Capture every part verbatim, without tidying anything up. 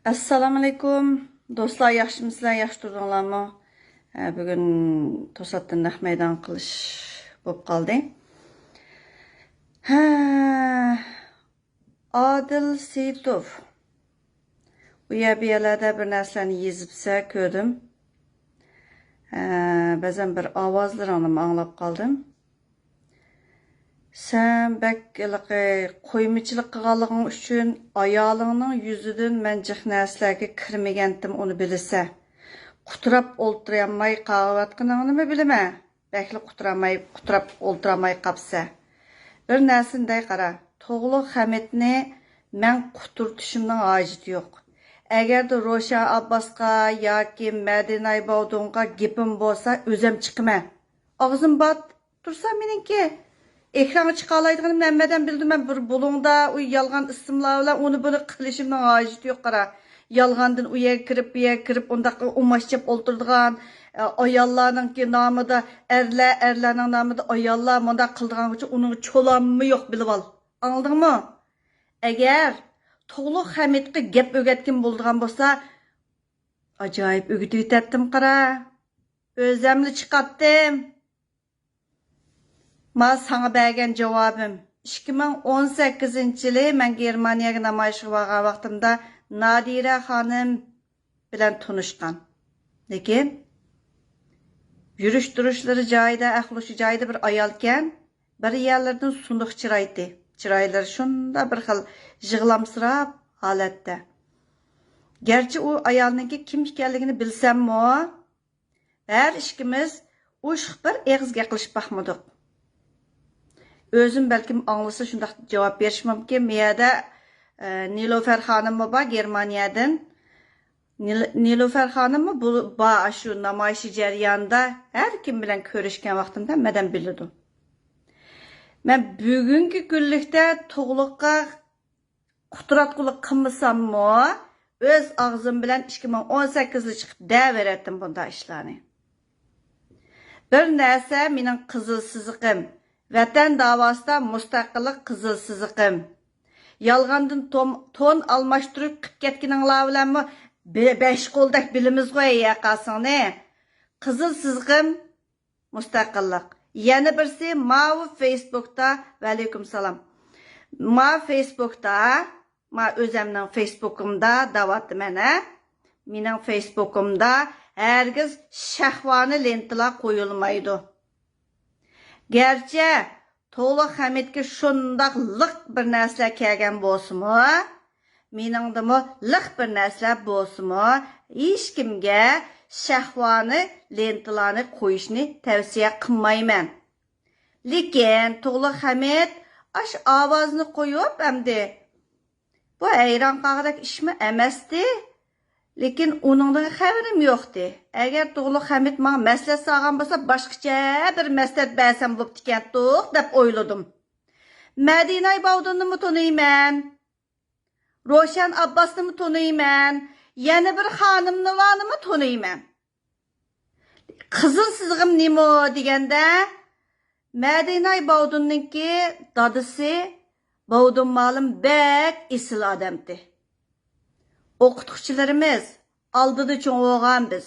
ئەسسالامۇئەلەيكۇم دوستلار، ياخشىمۇسىلەر؟ ياخشى تۇردۇڭلارمۇ؟ ھە، بۈگۈن توساتتىن نەق مەيدان قىلىش بولۇپ قالدى. ھە، ئادىل سېيىتوف، ئۇ يەر بۇ يەرلەردە بىر نەرسىلەرنى يېزىپسە كۆردۈم. ھە، بەزەن بىر ئاۋازلىرىڭنىمۇ ئاڭلاپ قالدىم. سەن بەك ھېلىقى قويمىچىلىق قىلغانلىقىڭ ئۈچۈن ئايالىڭنىڭ يۈزىدىن مەن جىق نەرسىلەرگە كىرمىگەنتىم، ئۇنى بىلىسە. قۇتراپ ئولتۇرالماي قاغىۋاتقىنىڭنىمۇ بىلىمەن. بەكلا قۇتراماي، قۇتراپ ئولتۇرالماي قاپسە. بىر نەرسىنى دەي قارا، تۇغلۇق خەمىتنى مەن قۇترىتىشىمنىڭ ھاجىتى يوق. ئەگەردە روشەن ئابباسقا ياكى مەدىناي باۋدۇنغا گېپىم بولسا، ئۆزەم چىقىمەن. ئاغزىم بار تۇرسا مېنىڭكى. ئېكرانغا چىقالايدىغىنىمنى ھەممەدەن بىلدىم مەن. بىر بۇلۇڭدا ئۇ يالغان ئىسىملار بىلەن ئۇنى بۇنى قىلىشىمنىڭ ھاجىتى يوق قارا. يالغاندىن ئۇ يەرگە كىرىپ، بۇ يەرگە كىرىپ، ئۇنداق ئۇماچ يەپ ئولتۇرىدىغان، ئە، ئاياللارنىڭكى نامىدا ئەرلەر، ئەرلەرنىڭ نامىدا ئاياللار مۇنداق قىلىدىغانغىچە ئۇنىڭ چولاممۇ يوق، بىلىۋال. ئاڭلىدىڭمۇ؟ ئەگەر تۇغلۇق خەمىتقا گەپ ئۆگەتكىن بولىدىغان بولسا، ئاجايىپ ئۆگىتىۋېتەتتىم قارا. ئۆزەملا چىقاتتىم. ما ساڭا بەرگەن جاۋابىم. ئىككى مىڭ ئون سەككىزىنچى يىلى مەن گېرمانىيەگە نامايىشقا بارغان ۋاقتىمدا نادىرە خانىم بىلەن تونۇشقان. لېكىن يۈرۈش تۇرۇشلىرى جايىدا، ئەھۋال جايىدا بىر ئايالكەن. بىر يەرلىرىدىن سۇنۇق چىرايتى. چىرايلىرى شۇنداق بىر خىل يىغلامسىراپ ھالەتتە. گەرچە ئۇ ئايالنىڭكى كىم ئىكەنلىكىنى بىلسەممۇ، ھەر ئىككىمىز ئوشۇق بىر ئېغىز گەپ قىلىشىپ باقمىدۇق. ئۆزۈم بەلكىم ئاڭلىسا شۇنداق جاۋاب بېرىشى مۇمكىن. بۇ يەردە، ئە، نىلۇفەر خانىممۇ بار گېرمانىيەدىن. نىل-، نىلۇفەر خانىممۇ بۇ، بار شۇ نامايىشى جەريانىدا ھەر كىم بىلەن كۆرۈشكەن ۋاقتىمدا مەدەم بىلىدۇ. مەن بۈگۈنكى كۈنلۈكتە تۇغلۇققا قۇتراتقۇلۇق قىلمىساممۇ، ئۆز ئاغزىم بىلەن ئىككى مىڭ ئون سەككىزدە چىقىپ دەۋېرەتتىم بۇنداق ئىشلارنى. بىر نەرسە مېنىڭ قىزىل سىزىقىم، ۋەتەن داۋاسىدا مۇستەقىللىق قىزىل سىزىقىم. يالغاندىن تون، تون ئالماشتۇرۇپ قىپ كەتكىنىڭلار بىلەنمۇ بە-، بەش قولدەك بىلىمىزغۇ ھەي ياقاسىڭنى. قىزىل سىزىقىم مۇستەقىللىق. يەنە بىرسى ماۋۇ فېيسبۇكتا، ۋەئەلەيكۇم سالام. ما فېيسبۇكتا، ما ئۆزەمنىڭ فېيسبۇكۇمدا دەۋاتىمەن، ھە. مېنىڭ فېيسبۇكۇمدا ھەرگىز شەھۋانىي لېنتىلار قويۇلمايدۇ. گەرچە تۇغلۇق خەمىتكە شۇنداق لىق بىر نەرسىلەر كەلگەن بولسىمۇ، مېنىڭدىمۇ لىق بىر نەرسىلەر بولسىمۇ، ھېچكىمگە شەھۋانىي لېنتىلارنى قويۇشنى تەۋسىيە قىلمايمەن. لېكىن تۇغلۇق خەمىت ئاشۇ ئاۋازنى قويۇپ ئەمدى بۇ ھەيران قالغۇدەك ئىشمۇ ئەمەستى، لېكىن ئۇنىڭدىن خەۋىرىم يوقتى. ئەگەر تۇغلۇق خەمىت ماڭا مەسلىھەت سالغان بولسا، باشقىچە بىر مەسلىھەت بەرسەم بوپتىكەنتۇق دەپ ئويلىدىم. مەدىناي باۋدۇننىمۇ تونۇيمەن، روشەن ئابباسنىمۇ تونۇيمەن، يەنە بىر خانىملارنىمۇ تونۇيمەن. قىزىل سىزىقىم نېمە دېگەندە، مەدىناي باۋدۇننىڭكى دادىسى باۋدۇن مالىم بەك ئېسىل ئادەمتى. ئوقۇتقۇچىلىرىمىز ئالدىدا چوڭ بولغان بىز.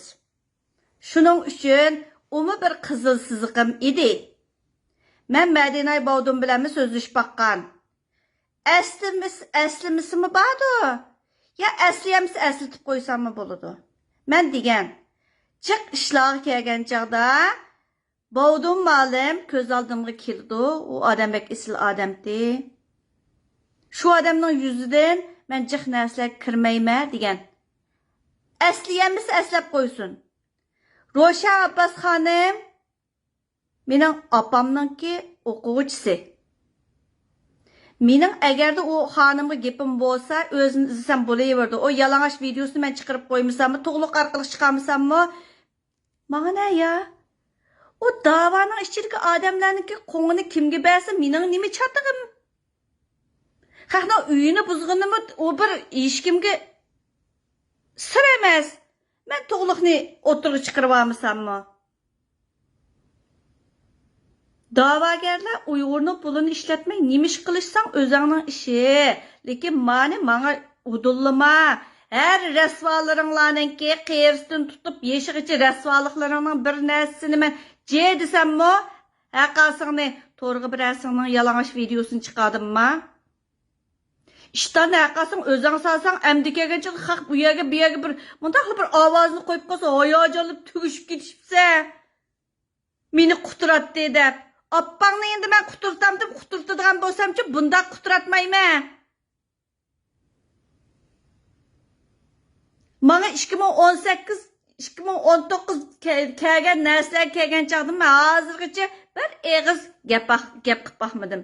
شۇنىڭ ئۈچۈن ئۇمۇ بىر قىزىل سىزىقىم ئىدى. مەن مەدىناي باۋدۇن بىلەنمۇ سۆزلىشىپ باققان. ئەسلىمىس-، ئەسلىمىسىمۇ باردۇ، يا ئەسلىيەمسە ئەسلىتىپ قويساممۇ بولىدۇ. مەن دېگەن، جىق ئىشلارغا كەلگەن چاغدا باۋدۇن مالىم كۆز ئالدىمغا كېلىدۇ، ئۇ ئادەم بەك ئېسىل ئادەمتى. شۇ ئادەمنىڭ يۈزىدىن مەن جىق نەرسىلەرگە كىرمەيمەن دېگەن. ئەسلىيەمسە ئەسلەپ قويسۇن. روشەن ئابباس خانىم، مېنىڭ ئاپامنىڭكى ئوقۇغۇچىسى. مېنىڭ ئەگەردە ئۇ خانىمغا گېپىم بولسا، ئۆزىنى ئىزدىسەم بولۇۋېرىدۇ. ئۇ يالىڭاچ ۋىدېيوسىنى مەن چىقىرىپ قويمىساممۇ، تۇغلۇق ئارقىلىق چىقارمىساممۇ، ماڭا نە يا؟ ئۇ داۋانىڭ ئىچىدىكى ئادەملەرنىڭكى قوڭىنى كىمگە بەرسە، مېنىڭ نېمە چاتىقىم؟ خەقنىڭ ئۆيىنى بۇزغىنىمۇ ئۇ بىر ھېچكىمگە سىر ئەمەس. مەن تۇغلۇقنى ئوتتۇرىغا چىقىرىۋالمىساممۇ. داۋاگەرلەر ئۇيغۇرنىڭ پۇلىنى ئىشلەتمەي نېمە ئىش قىلىشساڭ ئۆزۈڭنىڭ ئىشى. لېكىن مانى ماڭا ئۇدۇللىما. ھەر رەسۋالىرىڭلارنىڭكى قېرىسىدىن تۇتۇپ يېشىغىچە رەسۋالىقلىرىڭنىڭ بىر نەرسىسىنى مەن جى دېسەممۇ، ھەقاسىڭنى تورغا بىرەرسىڭنىڭ يالىڭاچ ۋىدىيوسىنى چىقاردىمما؟ ئىشتاننى ھەقاسىڭ ئۆزەڭ سالساڭ، ئەمدى كەلگەنچە خەق ئۇ يەرگە، بۇ يەرگە بىر مۇنداقلا بىر ئاۋازنى قويۇپ قالسا، ھاياجانلىنىپ تۈگۈشۈپ كېتىشىپسەن. مېنى قۇتراتتى دەپ. ئاپپاڭنى ئەمدى مەن قۇترىتامدىم، قۇترىتىدىغان بولسامچۇ بۇنداق قۇتراتمايمەن. ماڭا ئىككى مىڭ ئون سەككىز، ئىككى مىڭ ئون توققۇز كە-، كەلگەن نەرسىلەر كەلگەن چاغدىن مەن ھازىرغىچە بىر ئېغىز گەپ باق-، گەپ قىلىپ باقمىدىم.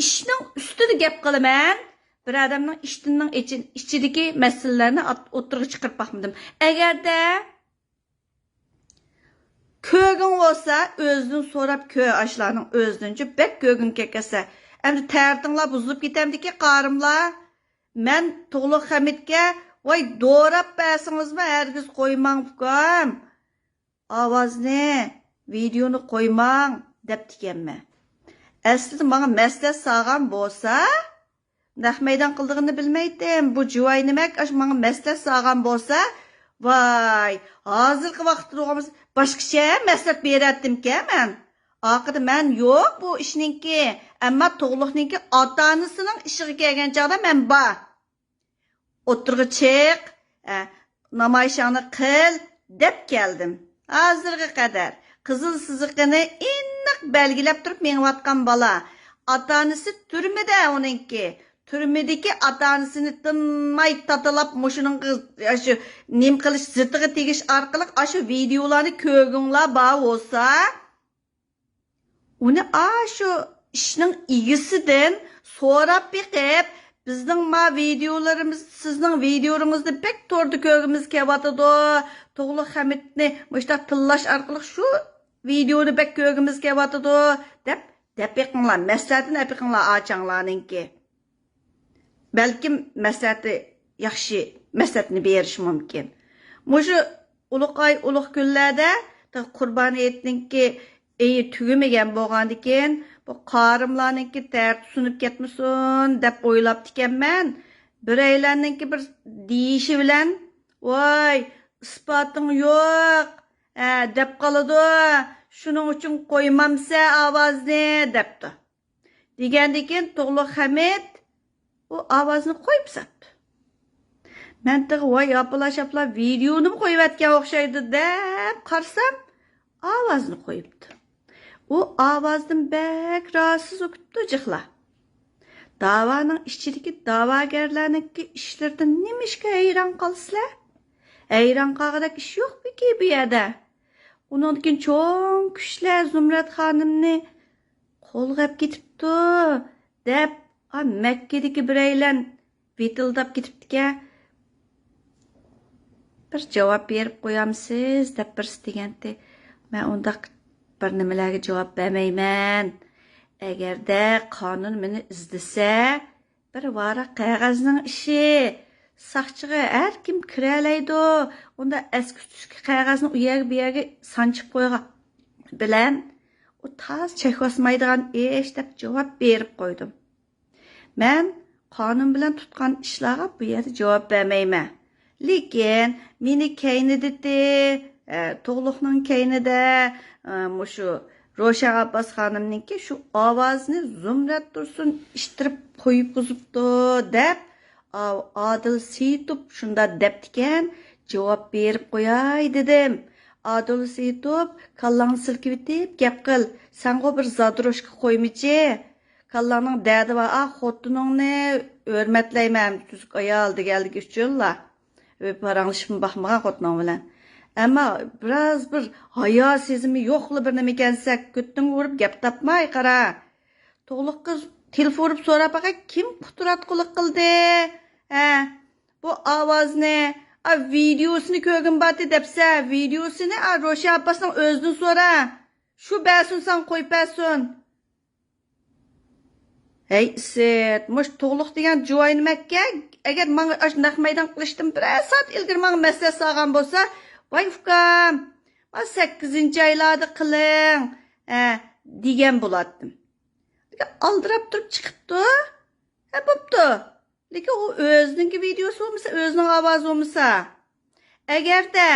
ئىشنىڭ ئۈستىدە گەپ قىلىمەن. بىر ئادەمنىڭ ئىشتىنىنىڭ ئىچى-، ئىچىدىكى مەسىلىلەرنى ئات-، ئوتتۇرىغا چىقىرىپ باقمىدىم. ئەگەردە كۆرگۈڭ بولسا، ئۆزىدىن سوراپ كۆر، ئاشۇلارنىڭ ئۆزىدىنچۇ بەك كۆرگۈڭ كەلكەتسە. ئەمدى تەرىتىڭلار بۇزۇلۇپ كېتەمدىكى قارىملار. مەن تۇغلۇق خەمىتكە، ۋاي، دوراپ بەرسىڭىزمۇ ھەرگىز قويماڭ، ئۇكام. ئاۋازنى، ۋىدېئونى قويماڭ، دەپتىكەنمەن. ئەسلىدە ماڭا مەسلىھەت سالغان بولسا، نەق مەيدان قىلىدىغىنىنى بىلمەيتتىم. بۇ جۇۋاي نېمەك، ئاشۇ ماڭا مەسلىھەت سالغان بولسا، ۋاي، ھازىرقى ۋاقىتتا بولغان بولسا، باشقىچە مەسلىھەت بېرەتتىمكەن مەن. ئاخىرىدا مەن يوق بۇ ئىشنىڭكى، ئەمما تۇغلۇقنىڭكى ئاتا-ئانىسىنىڭ ئىشىغا كەلگەن چاغدا مەن بار. ئوتتۇرىغا چىق، ئە، نامايىشىڭنى قىل، دەپ كەلدىم. ھازىرغا قەدەر قىزىل سىزىقىنى ئېنىق بەلگىلەپ تۇرۇپ مېڭىۋاتقان بالا، ئاتا-ئانىسى تۈرمىدە ئۇنىڭكى. تۈرمىدىكى ئاتا-ئانىسىنى تىنماي تاتىلاپ مۇشۇنىڭغا، ئاشۇ نېمە قىلىش، زىتىغا تېگىش ئارقىلىق ئاشۇ ۋىدېئولارنى كۆرگۈڭلار بار بولسا، ئۇنى ئاشۇ ئىشنىڭ ئىگىسىدىن سوراپ بېقىپ، بىزنىڭ ما ۋىدېئولىرىمىز، سىزنىڭ ۋىدېئولىرىڭىزنى بەك توردا كۆرگۈمىز كېلىۋاتىدۇ. تۇغلۇق خەمىتنى مۇشۇنداق تىللاش ئارقىلىق شۇ ۋىدېئونى بەك كۆرگۈمىز كېلىۋاتىدۇ، دەپ، دەپ بېقىڭلار، مەسلىھەتىنى ئەپ بېقىڭلار ئاچاڭلارنىڭكى. بەلكىم مەسلىھەتى ياخشى، مەسلىھەتنى بېرىشى مۇمكىن. مۇشۇ ئۇلۇغ ئاي، ئۇلۇغ كۈنلەردە، قۇربان ھېيتنىڭكى ئېيى تۈگىمىگەن بولغاندىكىن، بۇ قارىملارنىڭكى دەردى سۇنۇپ كەتمىسۇن دەپ ئويلاپتىكەنمەن. بىرەيلەننىڭكى بىر دېيىشى بىلەن، ۋاي، ئىسپاتىڭ يوق، ھە، دەپ قالىدۇ، شۇنىڭ ئۈچۈن قويمامسە ئاۋازنى، دەپتۇ. دېگەندىكىن تۇغلۇق خەمىت ئۇ ئاۋازنى قويۇپ ساپتۇ. مەن تېخى ۋاي ئاپىلا-شاپىلا ۋىدېئونىمۇ قويۇۋەتكەن ئوخشايدۇ دەپ قارىسام، ئاۋازنى قويۇپتۇ. ئۇ ئاۋازدىن بەك رازىسىز بوپتۇ جىقلا. داۋانىڭ ئىچىدىكى داۋاگەرلەرنىڭكى ئىشلىرىدىن نېمىشقا ھەيران قالىسىلەر؟ ھەيران قالغۇدەك ئىش يوقمىكى بۇ يەردە؟ ئۇنىڭدىن كېيىن چوڭ كۈچلەر زۇمرەت خانىمنى قولغا ئەپ كېتىپتۇ دەپ، ئا، مەككىدىكى بىرەيلەن ۋىتىلداپ كېتىپتىكەن. بىر جاۋاب بېرىپ قويامسىز دەپ بىرسى دېگەنتى. مەن ئۇنداق بىر نېمىلەرگە جاۋاب بەرمەيمەن. ئەگەردە قانۇن مېنى ئىزدىسە، بىر ۋاراق قەغەزنىڭ ئىشى. ساقچىغا ھەر كىم كىرەلەيدۇ. ئۇنداق ئەسكى تۈسكى قەغەزنى ئۇ يەرگە بۇ يەرگە سانچىپ قويغان بىلەن ئۇ تاز چەكلىۋاتمايدىغان ئىش دەپ جاۋاب بېرىپ قويدۇم. مەن قانۇن بىلەن تۇتقان ئىشلارغا بۇ يەردە جاۋاب بەرمەيمەن. لېكىن مېنى كەينىدىتى، ئە، تۇغلۇقنىڭ كەينىدە، ئە، مۇشۇ روشەن ئابباس خانىمنىڭكى شۇ ئاۋازىنى زۇمرەت تۇرسۇن ئىتتىرىپ قويۇپقۇزۇپتۇ، دەپ، ئا-، ئادىل سېيىتوف شۇنداق دەپتىكەن، جاۋاب بېرىپ قوياي دېدىم. ئادىل سېيىتوف، كاللاڭنى سىلكىۋېتىپ گەپ قىل، سەنغۇ بىر زادروشكا قويمىچى. كاللاڭنىڭ دەردى بار، ئا، خوتۇنۇڭنى ھۆرمەتلەيمەن، تۈزۈك ئايال دېگەنلىكى ئۈچۈنلا. ئۆي پاراڭلىشىپمۇ باقمىغان خوتۇنۇڭ بىلەن. ئەمما بىراز بىر ھايا سېزىمى يوقلا بىر نېمە ئىكەنسەن، كۆتۈڭگە ئۇرۇپ گەپ تاپماي قارا. تۇغلۇق قىز تېلېفون ئۇرۇپ سوراپ باقاي، كىم قۇتراتقۇلۇق قىلدى؟ ھە، بۇ ئاۋازنى، ئا، ۋىدېئوسىنى كۆرگۈم بارتى دەپسە، ۋىدېئوسىنى، ئا، روشەن ئابباسنىڭ ئۆزىدىن سورا. شۇ بەرسۇن ساڭا قويۇپ بەرسۇن. ھەي ئىسىت، مۇشۇ تۇغلۇق دېگەن جۇۋاينىمەككە، ئەگەر ماڭا ئاشۇ نەق مەيدان قىلىشتىن بىرەر سائەت ئىلگىرى ماڭا مەسلىھەت سالغان بولسا، ۋاي ئۇكام، ما سەككىزىنچى ئايلاردا قىلىڭ، ھە، دېگەن بولاتتىم. لېكىن ئالدىراپ تۇرۇپ چىقىپتۇ. ھە، بوپتۇ. لېكىن ئۇ ئۆزىنىڭكى ۋىدېئوسى بولمىسا، ئۆزىنىڭ ئاۋازى بولمىسا. ئەگەردە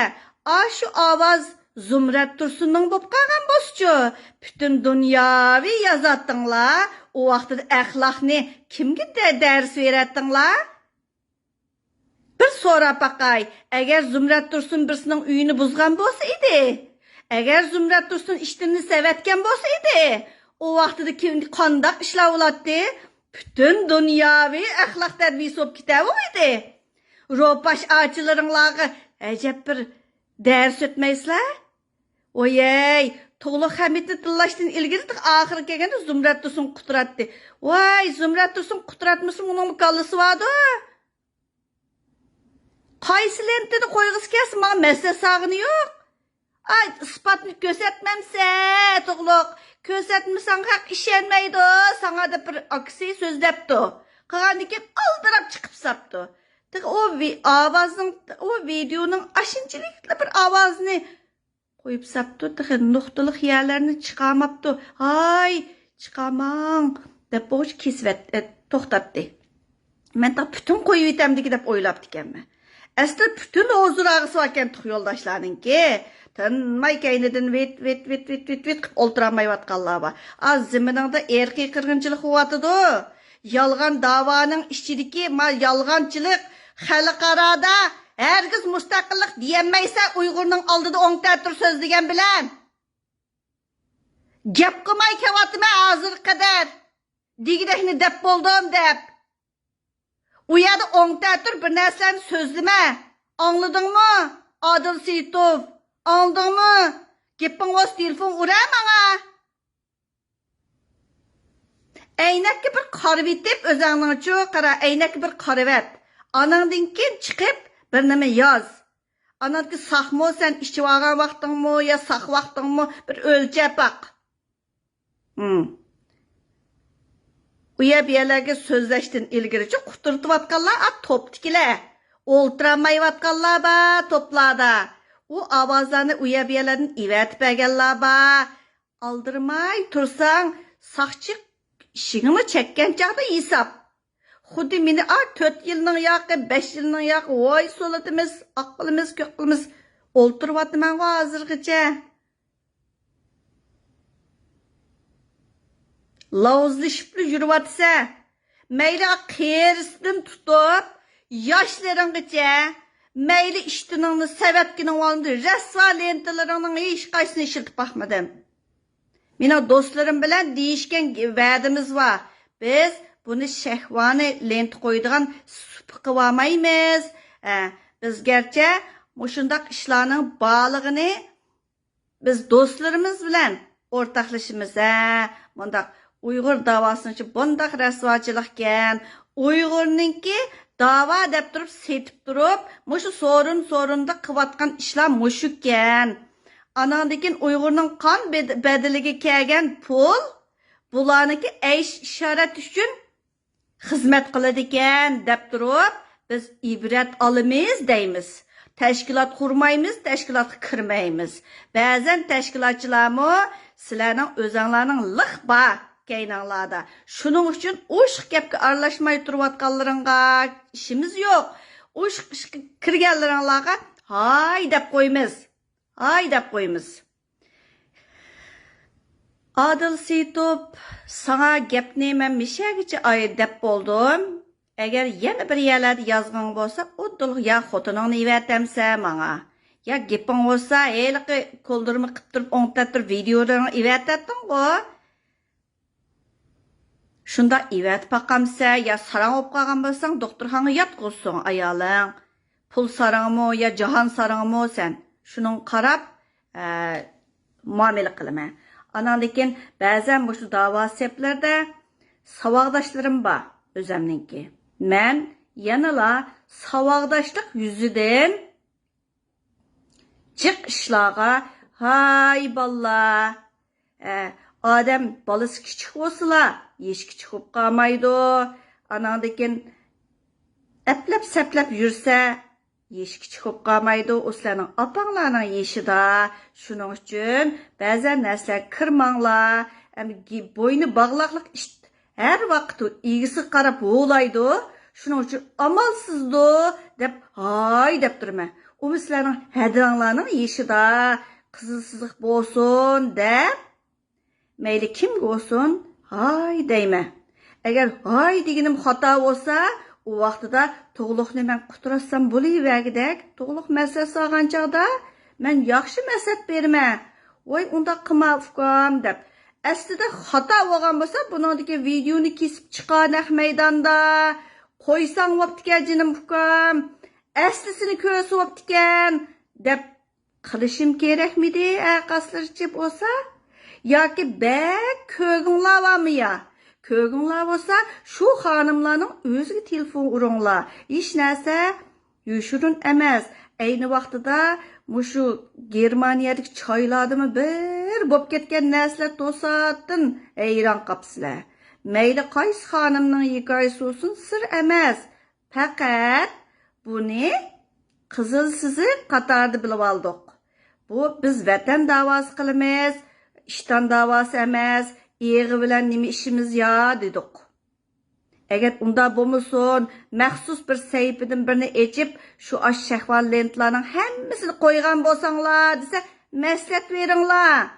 ئاشۇ ئاۋاز زۇمرەت تۇرسۇننىڭ بولۇپ قالغان بولسىچۇ، پۈتۈن دۇنياۋى يازاتتىڭلار، ئۇ ۋاقتىدا ئەخلاقنى كىمگە دە-، دەرس بېرەتتىڭلار؟ بىر سوراپ باقاي، ئەگەر زۇمرەت تۇرسۇن بىرسىنىڭ ئۆيىنى بۇزغان بولسا ئىدى، ئەگەر زۇمرەت تۇرسۇن ئىشتىنىنى سەۋەتكەن بولسا ئىدى، ئۇ ۋاقتىدا كىم-، قانداق ئىشلار بولاتتى؟ پۈتۈن دۇنياۋى ئەخلاق تەربىيىسى بولۇپ كېتەرمۇ ئىدى؟ روپاش ئاچىلىرىڭلارغا ئەجەب بىر دەرس ئۆتمەيسىلەر؟ ۋويەي، تۇغلۇق ھەمىدنى تىللاشتىن ئىلگىرى تېخى ئاخىرى كەلگەندە زۇمرەت تۇرسۇن قۇتراتتى. ۋاي، زۇمرەت تۇرسۇن قۇتراتمىسا، ئۇنىڭمۇ كاللىسى باردۇ. قايسى لېنتىنى قويغۇسى كەلسە، ماڭا مەسىلە سالغىنى يوق. ئاي، ئىسپاتنى كۆرسەتمەمسە، تۇغلۇق. كۆرسەتمىسەڭ، خەق ئىشەنمەيدۇ ساڭا، دەپ بىر ئاكىسى سۆزلەپتۇ. قىلغاندىن كېيىن ئالدىراپ چىقىپ ساپتۇ. تېخى ئۇ ۋى-، ئاۋازنىڭ، ئۇ ۋىدېئونىڭ ئاشۇنچىلىكلا بىر ئاۋازىنى قويۇپ ساپتۇ، تېخى نۇقتىلىق يەرلەرنى چىقارماپتۇ. ھاي، چىقارماڭ، دەپ بولغۇچە كېسىۋەت-، ئە، توختاتتى. مەن تېخى پۈتۈن قويۇۋېتەمدىكى دەپ ئويلاپتىكەنمەن. ئەسلى پۈتۈن ھۇزۇر ئاغىسى باركەن تۇخ يولداشلارنىڭكى. تىنماي كەينىدىن ۋىت، ۋىت، ۋىت، ۋىت، ۋىت، ۋىت قىلىپ ئولتۇرالمايۋاتقانلار بار. ئا، زېمىنىڭدا ئىرقىي قىرغىنچىلىق بولۇۋاتىدۇ. يالغان داۋانىڭ ئىچىدىكى ما يالغانچىلىق، خەلقئارادا ھەرگىز مۇستەقىللىق دېيەلمەيسەن ئۇيغۇرنىڭ ئالدىدا ئوڭ تەتۈر سۆزلىگەن بىلەن. گەپ قىلماي كېلىۋاتىمەن ھازىرغا قەدەر. دېگۈدەكنى دەپ بولدۇم دەپ. ئۇ يەردە ئوڭ تەتۈر بىر نەرسىلەرنى سۆزلىمە. ئاڭلىدىڭمۇ؟ ئادىل سېيىتوف. ئاڭلىدىڭمۇ؟ گېپىڭ بولسا تېلېفون ئۇرە ماڭا. ئەينەككە بىر قارىۋېتىپ ئۆزەڭنىڭچۇ، قارا، ئەينەككە بىر قارىۋەت. ئاناڭدىن كېيىن چىقىپ بىر نېمە ياز. ئاناڭدىكى ساقمۇ، سەن ئىچىۋالغان ۋاقتىڭمۇ يا ساق ۋاقتىڭمۇ، بىر ئۆلچەپ باق. ھىم. ئۇ يەر بۇ يەرلەرگە سۆزلەشتىن ئىلگىرىچە قۇترىتىۋاتقانلار، ئا، توپتىكىلەر. ئولتۇرالمايۋاتقانلار بار توپلاردا. ئۇ ئاۋازلارنى ئۇ يەر بۇ يەرلەردىن ئېۋەتىپ بەرگەنلار بار. ئالدىرىماي تۇرساڭ، ساقچى ئىشىكىڭنى چەككەن چاغدا ھېساب. خۇددى مېنى، ئا، تۆت يىلنىڭ ياقى، بەش يىلنىڭ ياقى، ۋاي سولىتىمىز، ئاق قىلىمىز، كۆك قىلىمىز، ئولتۇرۇۋاتىمەنغۇ ھازىرغىچە. لاۋزىشىپلا يۈرۈۋاتىسە، مەيلى قېرىسىدىن تۇتۇپ ياشلىرىڭغىچە، مەيلى ئىشتىنىڭنى سەۋەتكىنىڭ ئالدىدا رەسۋا لېنتىلىرىڭنىڭ ھېچقايسىسىنى ئىشلىتىپ باقمىدىم. مېنىڭ دوستلىرىم بىلەن دېيىشكەن ۋەدىمىز بار. بىز بۇنى شەھۋانىي لېنتا قويىدىغان سۇپا قىلىۋالمايمىز. ھە، بىز گەرچە مۇشۇنداق ئىشلارنىڭ بارلىقىنى بىز دوستلىرىمىز بىلەن ئورتاقلىشىمىز. ھە، مۇنداق ئۇيغۇر داۋاسىنىڭچە بۇنداق رەسۋاچىلىقكەن. ئۇيغۇرنىڭكى داۋا دەپ تۇرۇپ سېتىپ تۇرۇپ، مۇشۇ سورۇن سورۇندا قىلىۋاتقان ئىشلار مۇشۇكەن. ئاناندىن كېيىن ئۇيغۇرنىڭ قان بەد-، بەدىلىگە كەلگەن پۇل، بۇلارنىڭكى ئەيش ئىشارەت ئۈچۈن خىزمەت قىلىدىكەن دەپ تۇرۇپ، بىز ئىبرەت ئالىمىز دەيمىز. تەشكىلات قۇرمايمىز، تەشكىلاتقا كىرمەيمىز. بەزەن تەشكىلاتچىلارمۇ سىلەرنىڭ ئۆزەڭلارنىڭ لىق بار كەينىڭلاردا. شۇنىڭ ئۈچۈن ئوشۇق گەپكە ئارىلاشماي تۇرۇۋاتقانلىرىڭغا ئىشىمىز يوق. ئوشۇق ئىشقا كىرگەنلىرىڭلارغا ھاي دەپ قويىمىز. ھاي دەپ قويىمىز. ئادىل سېيىتوف، ساڭا گەپنى مەن مىشەگىچە ئايرى دەپ بولدۇم. ئەگەر يەنە بىر يەرلەردە يازغىڭ بولسا، ئۇدۇل يا خوتۇنۇڭنى ئېۋەتەمسە ماڭا، يا گېپىڭ بولسا، ھېلىقى كولدۇرما قىپ تۇرۇپ ئوڭ تەتۈر ۋىدېئولىرىڭنى ئېۋەتەتتىڭغۇ. شۇنداق ئېۋەتىپ باقامسە، يا ساراڭ بولۇپ قالغان بولساڭ، دوختۇرخانىغا ياتقۇزسۇن ئايالىڭ. پۇل ساراڭمۇ يا جاھان ساراڭمۇ سەن؟ شۇنىڭغا قاراپ، ئە، مۇئامىلە قىلىمەن. ئاناندىن كېيىن بەزەن مۇشۇ داۋا سەپلىرىدە ساۋاقداشلىرىم بار ئۆزەمنىڭكى. مەن يەنىلا ساۋاقداشلىق يۈزىدىن جىق ئىشلارغا، ھاي بالىلار، ئە، ئادەم بالىسى كىچىك بولسىلا، يېشى كىچىك بولۇپ قالمايدۇ. ئاناندىن كېيىن ئەپلەپ سەپلەپ يۈرسە، يېشى كىچىك بولۇپ قالمايدۇ. ئۇ سىلەرنىڭ ئاپاڭلارنىڭ يېشىدا. شۇنىڭ ئۈچۈن بەزەن نەرسىلەرگە كىرمەڭلار. ئەمدى گى-، بوينى باغلاقلىق ئىت ھەر ۋاقىت ئىگىسىگە قاراپ ھۇۋلايدۇ. شۇنىڭ ئۈچۈن ئامالسىزدۇ دەپ ھاي دەپ تۇرىمەن. ئۇمۇ سىلەرنىڭ ھەدىڭلارنىڭ يېشىدا قىزىل سىزىق بولسۇن دەپ، مەيلى كىمگە بولسۇن، ھاي دەيمەن. ئەگەر ھاي دېگىنىم خاتا بولسا، ئۇ ۋاقتىدا تۇغلۇقنى مەن قۇتراتسام بولۇۋەرگۈدەك، تۇغلۇق مەسلىھەت سالغان چاغدا مەن ياخشى مەسلىھەت بېرىمەن. ۋاي، ئۇنداق قىلما، ئۇكام، دەپ. ئەسلىدە خاتا بولغان بولسا، بۇنىڭدىكى ۋىدېئونى كېسىپ چىقار نەق مەيداندا. قويساڭ بوپتىكەن، جېنىم ئۇكام. ئەسلىسىنى كۆرسە بوپتىكەن، دەپ قىلىشىم كېرەكمىدى، ئەقاسلىرىچە بولسا؟ ياكى بەك كۆرگۈڭلار بارمۇ يا؟ كۆرگۈڭلار بولسا، شۇ خانىملارنىڭ ئۆزىگە تېلېفون ئۇرۇڭلار. ھېچ نەرسە يوشۇرۇن ئەمەس. ئەينى ۋاقتىدا مۇشۇ گېرمانىيەدىكى چايلاردىمۇ بىر بوپ كەتكەن نەرسىلەر توساتتىن ھەيران قاپسىلەر. مەيلى قايسى خانىمنىڭ ھېكايىسى بولسۇن، سىر ئەمەس. پەقەت بۇنى قىزىل سىزىق قاتارىدا بىلىۋالدۇق. بۇ بىز ۋەتەن داۋاسى قىلىمىز، ئىشتان داۋاسى ئەمەس، ئېغى بىلەن نېمە ئىشىمىز يا دېدۇق. ئەگەر ئۇنداق بولمىسۇن، مەخسۇس بىر سەھىپىدىن بىرنى ئېچىپ، شۇ ئاش شەھۋال لېنتىلارنىڭ ھەممىسىنى قويغان بولساڭلار دېسە، مەسلىھەت بېرىڭلار.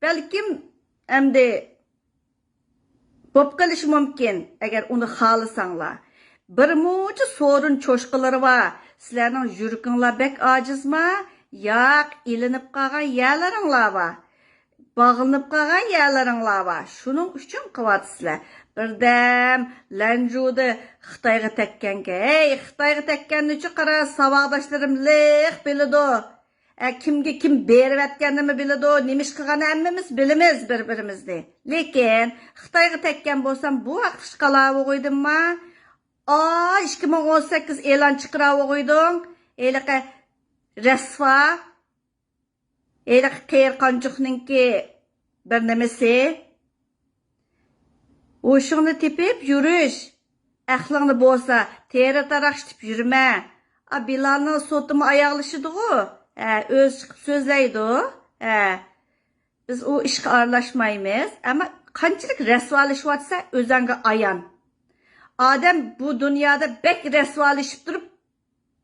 بەلكىم ئەمدى بوپ قېلىشى مۇمكىن، ئەگەر ئۇنى خالىساڭلار. بىر مۇنچە سورۇن چوشقىلىرى بار. سىلەرنىڭ يۈرىكىڭلار بەك ئاجىزما؟ ياق، ئىلىنىپ قالغان يەرلىرىڭلار بار. باغلىنىپ قالغان يەرلىرىڭلار بار. شۇنىڭ ئۈچۈن قىلىۋاتىسىلەر. بىردەم لەنجۇدا خىتايغا تەگكەنكەن. ھەي، خىتايغا تەگكەننىچۇ قارا، ساۋاقداشلىرىم لىق بىلىدۇ. ئە، كىمگە كىم بېرىۋەتكەننىمۇ بىلىدۇ، نېمە ئىش قىلغاننى ھەممىمىز بىلىمىز بىر-بىرىمىزنى. لېكىن خىتايغا تەگكەن بولسام، بۇ ھەقتە ئىش قىلاۋۇغۇيدۇمما؟ ئا، ئىككى مىڭ ئون سەككىز ئېلان چىقىراۋۇغۇيدۇڭ. ھېلىقى رەسۋا، ھېلىقى قېرى قانچۇقنىڭكى بىر نېمىسى. ھوشۇڭنى تېپىپ يۈرۈش. ئەقلىڭنى بولسا تېرە تاراقشىتىپ يۈرمە. ئا، بىلالنىڭ سوتىمۇ ئاياغلىشىدىغۇ. ھە، ئۆزى چىقىپ سۆزلەيدۇ. ھە، بىز ئۇ ئىشقا ئارىلاشمايمىز. ئەمما قانچىلىك رەسۋالىشىۋاتسا ئۆزۈڭگە ئايان. ئادەم بۇ دۇنيادا بەك رەسۋالىشىپ تۇرۇپ،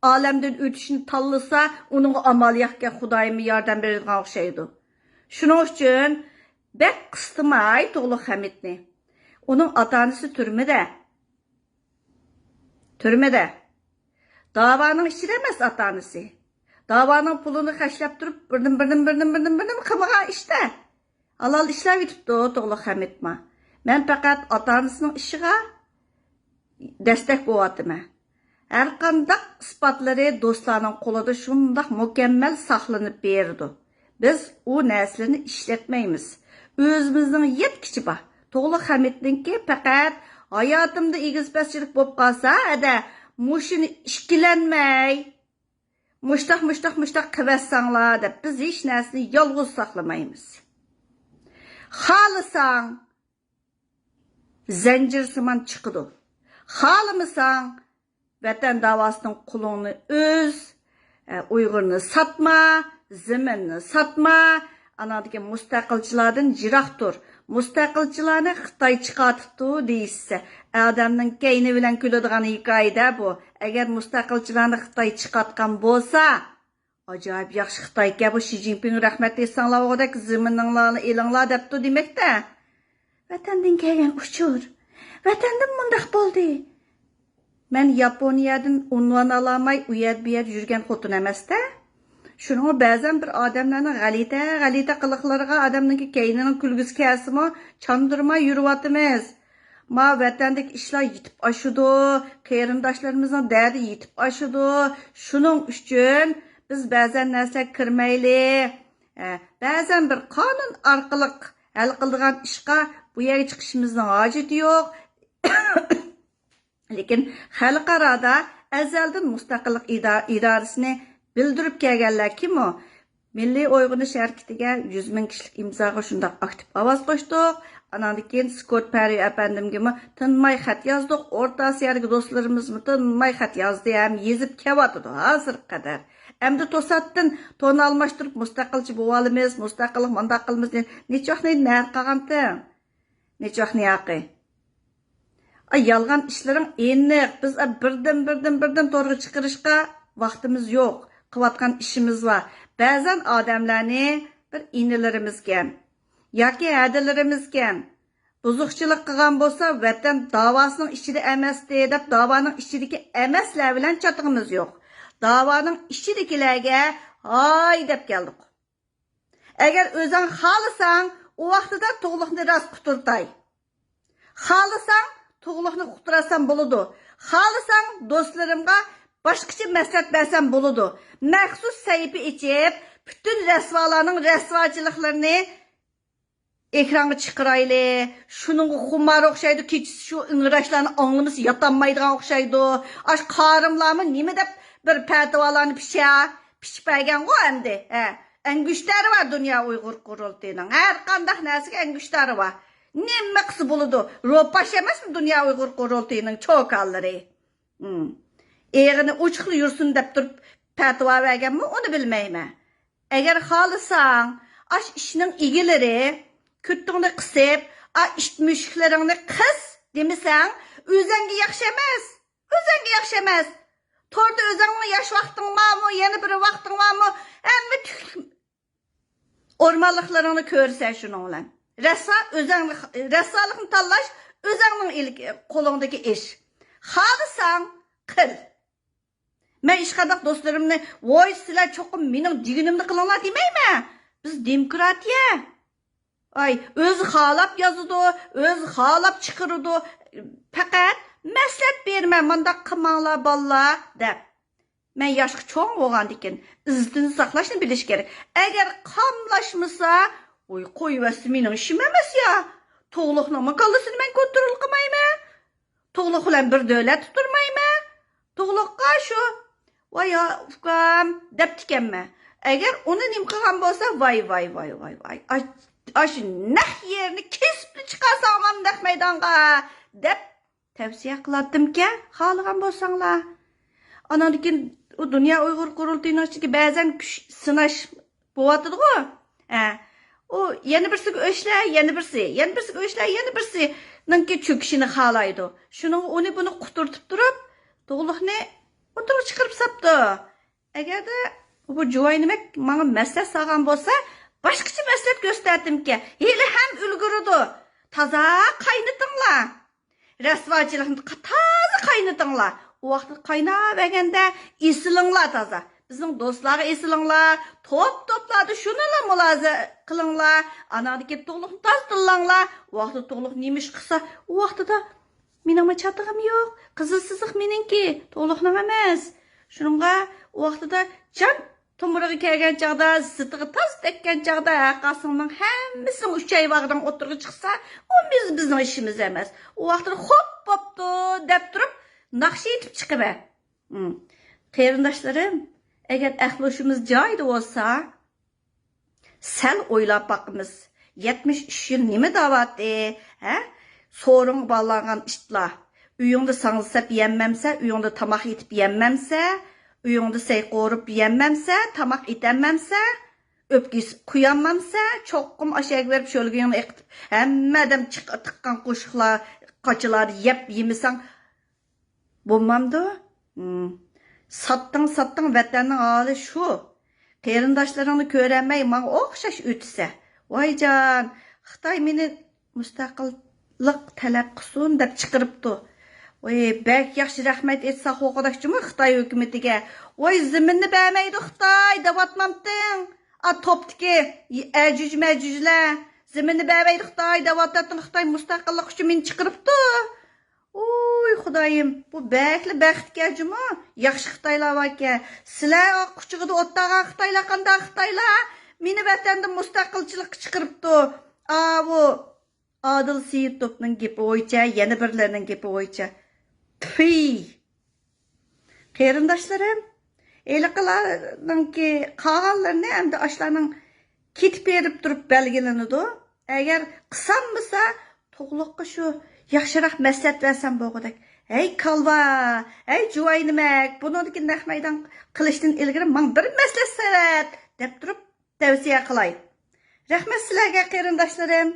ئالەمدىن ئۆتۈشنى تاللىسا، ئۇنىڭغا ئامال يوقكەن، خۇدايىممۇ ياردەم بېرىدىغان ئوخشايدۇ. شۇنىڭ ئۈچۈن بەك قىستىماي تۇغلۇق خەمىتنى. ئۇنىڭ ئاتا-ئانىسى تۈرمىدە. تۈرمىدە. داۋانىڭ ئىچىدە ئەمەس ئاتا-ئانىسى. داۋانىڭ پۇلىنى خەجلەپ تۇرۇپ، بىردىن، بىردىن، بىردىن، بىردىن، بىردىن قىلمىغان ئىشتا. ھالال ئىشلەۋېتىپتۇ تۇغلۇق خەمىتمۇ. مەن پەقەت ئاتا-ئانىسىنىڭ ئىشىغا دەستەك بولۇۋاتىمەن. ھەرقانداق ئىسپاتلىرى دوستلارنىڭ قولىدا شۇنداق مۇكەممەل ساقلىنىپ بېرىدۇ. بىز ئۇ نەرسىلەرنى ئىشلەتمەيمىز. ئۆزىمىزنىڭ يەتكۈچى بار. تۇغلۇق خەمىتنىڭكى پەقەت ھاياتىمدا ئېگىز-پەسچىلىك بولۇپ قالسا، ھەدە، مۇشۇنى ئىككىلەنمەي، مۇشتاق، مۇشتاق، مۇشتاق قىلىۋەتسەڭلار دەپ، بىز ھېچ نەرسىنى يالغۇز ساقلىمايمىز. خالىساڭ، زەنجىرسىمان چىقىدۇ. خالىمىساڭ، ۋەتەن داۋاسىنىڭ قۇلۇڭنى ئۈز، ئە، ئۇيغۇرنى ساتما، زېمىننى ساتما، ئاناندىكى مۇستەقىلچىلاردىن يىراق تۇر. مۇستەقىلچىلارنى خىتاي چىقارتىپتۇ دېيىشسە، ئادەمنىڭ كەينى بىلەن كۈلىدىغان ھېكايىدە بۇ. ئەگەر مۇستەقىلچىلارنى خىتاي چىقارتقان بولسا، ئاجايىپ ياخشى خىتايكەن بۇ، شى جىنپىڭ رەھمەت ئېيتساڭلار بولغۇدەك زېمىنىڭلارنى ئېلىڭلار دەپتۇ دېمەكتە. ۋەتەندىن كەلگەن ئۇچۇر. ۋەتەندىن مۇنداق بولدى. مەن ياپونىيەدىن ئۇنۋان ئالالماي ئۇ يەر بۇ يەر يۈرگەن خوتۇن ئەمەستە. شۇنىڭغا بەزەن بىر ئادەملەرنىڭ غەلىتە، غەلىتە قىلىقلىرىغا ئادەمنىڭكى كەينىنىڭ كۈلگۈسى كەلسىمۇ چاندۇرماي يۈرۈۋاتىمىز. ما ۋەتەندىكى ئىشلار يېتىپ ئاشىدۇ، قېرىنداشلىرىمىزنىڭ دەردى يېتىپ ئاشىدۇ. شۇنىڭ ئۈچۈن بىز بەزەن نەرسىلەرگە كىرمەيلى. ئە، بەزەن بىر قانۇن ئارقىلىق ھەل قىلىدىغان ئىشقا بۇ يەرگە چىقىشىمىزنىڭ ھاجىتى يوق. لېكىن خەلقئارادا ئەزەلدىن مۇستەقىللىق ئىدا-، ئىرادىسىنى بىلدۈرۈپ كەلگەنلەر كىمۇ؟ مىللىي ئويغىنىش ھەرىكىتىگە يۈز مىڭ كىشىلىك ئىمزاغا شۇنداق ئاكتىپ ئاۋاز قوشتۇق. ئاناندىن كېيىن سكوت پەررى ئەپەندىمگىمۇ تىنماي خەت يازدۇق. ئورتا ئاسىيادىكى دوستلىرىمىزمۇ تىنماي خەت يازدى ھەم يېزىپ كېلىۋاتىدۇ ھازىرغا قەدەر. ئەمدى توساتتىن تون ئالماشتۇرۇپ مۇستەقىلچى بولۇۋالىمىز، مۇستەقىللىق مۇنداق قىلىمىز دېگەن نېچۈ ۋاقىتنى نەدە قالغانتىڭ؟ نېچۈ ۋاقىتنى ياقى؟ ئاي، يالغان ئىشلىرىڭ ئېنىق. بىز، ئا، بىردىن، بىردىن، بىردىن تورغا چىقىرىشقا ۋاقتىمىز يوق. قىلىۋاتقان ئىشىمىز بار. بەزەن ئادەملەرنى بىر ئىنىلىرىمىزكەن ياكى ھەدىلىرىمىزكەن بۇزۇقچىلىق قىلغان بولسا، ۋەتەن داۋاسىنىڭ ئىچىدە ئەمەستى دەپ، داۋانىڭ ئىچىدىكى ئەمەسلەر بىلەن چاتىقىمىز يوق. داۋانىڭ ئىچىدىكىلەرگە ھاي دەپ كەلدۇق. ئەگەر ئۆزۈڭ خالىساڭ، ئۇ ۋاقتىدا تۇغلۇقنى راست قۇتۇرتاي. خالىساڭ، تۇغلۇقنى قۇتۇرسام بولىدۇ. خالىساڭ، دوستلىرىمغا باشقىچە مەسلىھەت بەرسەم بولىدۇ. مەخسۇس سەھىپە ئېچىپ، پۈتۈن رەسۋالارنىڭ رەسۋاچىلىقلىرىنى ئېكرانغا چىقىرايلى. شۇنىڭغا خۇمار ئوخشايدۇ، كېچىسى شۇ ئىڭراشلارنى ئاڭلىمىسا ياتالمايدىغان ئوخشايدۇ. ئاش قارىملارمۇ نېمە دەپ بىر پەتىۋالارنى پىچە-، پىچىپ بەرگەنغۇ ئەمدى. ھە، ئەڭگۈشتەرى بار دۇنيا ئۇيغۇر قۇرۇلتىيىنىڭ. ھەر قانداق نەرسىگە ئەڭگۈشتەرى بار. نېمە قىلسا بولىدۇ؟ روپاش ئەمەسمۇ دۇنيا ئۇيغۇر قۇرۇلتىيىنىڭ چوكانلىرى؟ ھىم. ئېغىنى ئوچۇقلا يۈرسۇن دەپ تۇرۇپ پەتىۋا بەرگەنمۇ، ئۇنى بىلمەيمەن. ئەگەر خالىساڭ، ئاش ئىشنىڭ ئىگىلىرى، كۆتۈڭنى قىسىپ، ئا ئىت مۈشۈكلىرىڭنى قىس دېمىسەڭ، ئۆزەڭگە ياخشى ئەمەس. ئۆزەڭگە ياخشى ئەمەس. توردا ئۆزەڭنىڭ ياش ۋاقتىڭ بارمۇ، يەنە بىر ۋاقتىڭ بارمۇ، ھەممە تۈك ئورمانلىقلىرىڭنى كۆرىسەن شۇنىڭ بىلەن. رەسسا ئۆزەڭنى، رەسسالىقنى تاللاش ئۆزەڭنىڭ ئىلك-، قولۇڭدىكى ئىش. خالىساڭ قىل. مەن ھېچقانداق دوستلىرىمنى، ۋوي، سىلەر چوقۇم مېنىڭ دېگىنىمنى قىلىڭلار دېمەيمەن. بىز دېموكراتىيە. ئاي، ئۆزى خالاپ يازىدۇ، ئۆزى خالاپ چىقىرىدۇ. پەقەت مەسلىھەت بېرىمەن، مانداق قىلماڭلار بالىلار دەپ. مەن ياشقا چوڭ بولغاندىكىن ئىززىتىنى ساقلاشنى بىلىش كېرەك. ئەگەر قاملاشمىسا، ۋوي، قويۇۋەتسە مېنىڭ ئىشىم ئەمەس يا. تۇغلۇقنىڭمۇ كاللىسىنى مەن كونترول قىلمايمەن. تۇغلۇق بىلەن بىر دۆلەتتە تۇرمايمەن. تۇغلۇققا شۇ، ۋاي، ھا، ئۇكام دەپتىكەنمەن. ئەگەر ئۇنى نېمە قىلغان بولسا، ۋاي، ۋاي، ۋاي، ۋاي، ۋاي. ئاش-، ئاشۇ نەق يېرىنى كېسىپلا چىقارساڭلام نەق مەيدانغا دەپ تەۋسىيە قىلاتتىمكەن، خالىغان بولساڭلار. ئاناندىن كېيىن ئۇ دۇنيا ئۇيغۇر قۇرۇلتىيىنىڭ ئىچىدىكى بەزەن كۈچ سىناش بولۇۋاتىدىغۇ. ھە. ئۇ يەنە بىرسىگە ئۆشلە، يەنە بىرسى، يەنە بىرسىگە ئۆشلە، يەنە بىرسىنىڭكى چۆكۈشىنى خالايدۇ. شۇنىڭغا ئۇنى بۇنى قۇتۇرتۇپ تۇرۇپ، تۇغلۇقنى ئوتتۇرىغا چىقىرىپ ساپتۇ. ئەگەردە بۇ جۇۋاينىمەك ماڭا مەسلىھەت سالغان بولسا، باشقىچە مەسلىھەت كۆرسىتەتتىمكەن. ھېلىھەم ئۈلگۈرىدۇ. تازا قاينىتىڭلار. رەسۋاچىلىقنى قا-، تازا قاينىتىڭلار. ئۇ ۋاقىتتا قايناۋەرگەندە ئېسىلىڭلار تازا. بىزنىڭ دوستلارغا ئېسىلىڭلار. توپ-توپلاردا شۇنىلا مۇلازىمە قىلىڭلار. ئاناندىن كېيىن تۇغلۇقنى تازا تىللاڭلار. ئۇ ۋاقىتتا تۇغلۇق نېمە ئىش قىلسا، ئۇ ۋاقتىدا مېنىڭمۇ چاتىقىم يوق. قىزىل سىزىق مېنىڭكى، تۇغلۇقنىڭ ئەمەس. شۇنىڭغا ئۇ ۋاقتىدا جان تومۇرىغا كەلگەن چاغدا، زىتىغا تاز تەگكەن چاغدا، ھە، قاسىڭنىڭ ھەممىسىنىڭ ئۈچەي ۋاغرىڭ ئوتتۇرىغا چىقسا، ئۇ بىز، بىزنىڭ ئىشىمىز ئەمەس. ئۇ ۋاقتىدا خوپ بوپتۇ دەپ تۇرۇپ، ناخشا ئېيتىپ چىقىمەن. ھىم. قېرىنداشلىرىم، ئەگەر ئەقلى ھوشىمىز جايىدا بولسا، سەل ئويلاپ باقىمىز. يەتمىش ئۈچ يىل نېمە دەۋاتتى، ھە؟ سورۇنغا باغلانغان ئىتلار. ئۆيۈڭدە ساڭزا سەپ يەممەمسە، ئۆيۈڭدە تاماق ئېتىپ يەممەمسە، ئۆيۈڭدە سەي قورۇپ يەممەمسە، تاماق ئېتەممەمسە، ئۆپكە قوياممامسە، چوقۇم ئاشەگە بېرىپ شۆلگىيىڭنى ئېقىتىپ، ھەممە ئادەم چىق-، تىققان قوشۇقلار، قاچىلارنى يەپ يېمىسەڭ، بولمامدۇ؟ ھىم. ساتتىڭ، ساتتىڭ، ۋەتەننىڭ ھالى شۇ. قېرىنداشلىرىڭنى كۆرەلمەي ماڭا ئوخشاش ئۆتىسە. ۋايجان، خىتاي مېنى مۇستەقىللىق تەلەپ قىلسۇن دەپ چىقىرىپتۇ. ۋاي، بەك ياخشى، رەھمەت ئېيتساق بولغۇدەك جۇمۇ خىتاي ھۆكۈمىتىگە. ۋاي، زېمىننى بەرمەيدۇ خىتاي دەۋاتمامتىڭ؟ ئا، توپتىكى ئەجۈج مەجۈجلەر. زېمىننى بەرمەيدۇ خىتاي دەۋاتاتتىڭ، خىتاي مۇستەقىللىق ئۈچۈن مېنى چىقىرىپتۇ. ئۇي خۇدايىم، بۇ بەكلا بەختكەن جۇمۇ، ياخشى خىتايلار باركەن. سىلەر قۇچىقىدا ئولتۇرغان خىتايلار قانداق خىتايلار؟ مېنى ۋەتەندىن مۇستەقىلچىلىققا چىقىرىپتۇ. ئاۋۇ ئادىل سېيىتوفنىڭ گېپى بويىچە، يەنە بىرلەرنىڭ گېپى بويىچە. پۈي! قېرىنداشلىرىم، ھېلىقىلارنىڭكى قالغانلىرىنى ئەمدى ئاشۇلارنىڭ كېتىپ بېرىپ تۇرۇپ بەلگىلىنىدۇ. ئەگەر قىسالمىسا، تۇغلۇققا شۇ ياخشىراق مەسلىھەت بەرسەم بولغۇدەك. ھەي كالۋا، ھەي جۇۋاينىمەك، بۇنىڭدىكى نەق مەيدان قىلىشتىن ئىلگىرى ماڭا بىر مەسلىھەت سەۋەت دەپ تۇرۇپ تەۋسىيە قىلاي. رەھمەت سىلەرگە قېرىنداشلىرىم.